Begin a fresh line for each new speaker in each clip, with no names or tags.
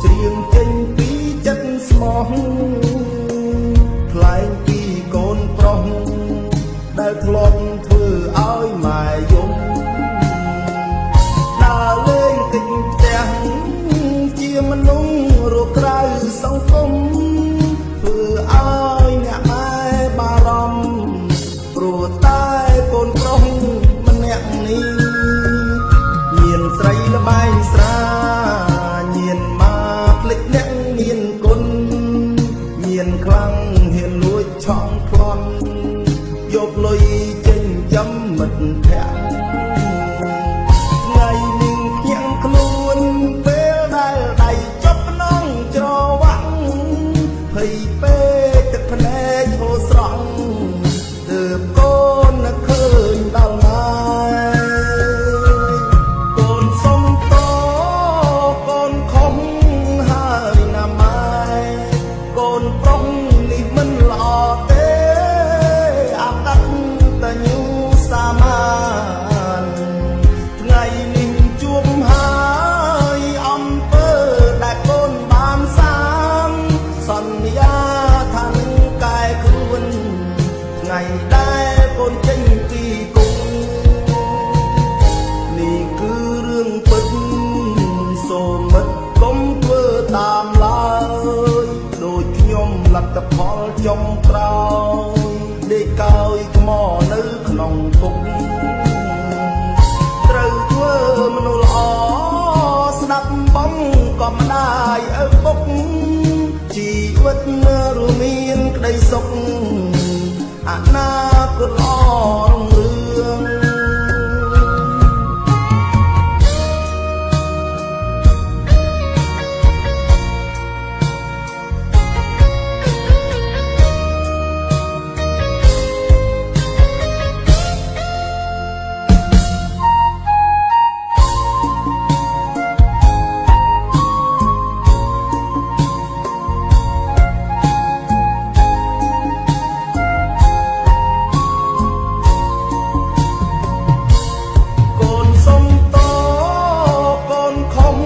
ច្រៀងចេញពីចិត្តស្មោះថ្លែងពីកូនប្រុសដែលធ្លាប់ធ្វើឲ្យម៉ែយំដើរលេងកិច្ចផ្ទះជាមនុស្សរស់ក្រៅសង្គមធ្វើឲ្យអ្នកម៉ែបារម្ភព្រោះតែកូនប្រុសម្នាក់នេះមានស្រីល្បែងស្រាញៀនមកភ្លេចអ្នកមានគុណញៀនខ្លាំងហ៊ានលួចឆក់ប្លន់យកលុយចេញចាំមិត្តភក្តិថ្ងៃនេះភ្ញាក់ខ្លួនពេលដែលដៃចប់ក្នុងច្រវាក់ភ័យពេកទឹកភ្នែកហូរស្រង់ទើបកូននឹកឃើញដល់ម៉ែកូនសុំតកូនខំហើយណាម៉ែកូនប្រុសនេះមិនល្អទេអាកតញ្ញូសាមានថ្ងៃនេះជួបហើយអំពើដែលកូនបានសាមសន្យាថានឹងកែខ្លួនថ្ងៃដែលកូនចេញពីគុកនេះគឺរឿងពិតសូមមិត្តកុំធ្វើតាមឡើយដូចខ្ញុំលទ្ធផលចុងក្រោយដេកកោយថ្មនៅក្នុងគុកត្រូវធ្វើមនុស្សល្អស្ដាប់បងក៏ម្ដាយឪពុកជីវិតរួមមានក្តីសុខអនាគតល្អរុងរឿងកូនសុំតកូនខំ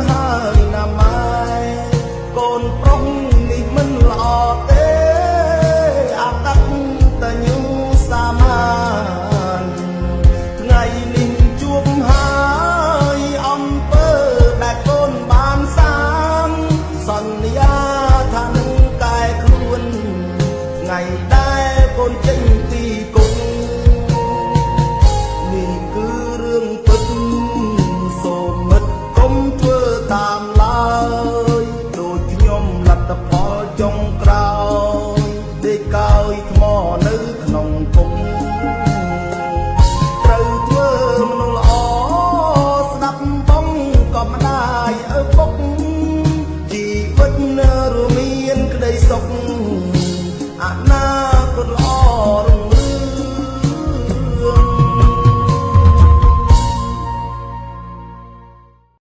ហើយណាម៉ែកូនប្រុសនេះមិនល្អទេអាកតញ្ញូសាមានថ្ងៃនេះជួបហើយអំពើដែលកូនបានសាមសន្យាថានឹងកែខ្លួនថ្ងៃដែលកូនចេញពីគុកនេះគឺរឿងពិតសូមមិត្តកុំធ្វើតាមឡើយដូចខ្ញុំលទ្ធផលចុងក្រោយដេកកោយថ្មនៅក្នុងគុកត្រូវធ្វើមនុស្សល្អស្ដាប់បងក៏ម្ដាយឪពុកជីវិតរួមមានក្តីសុខ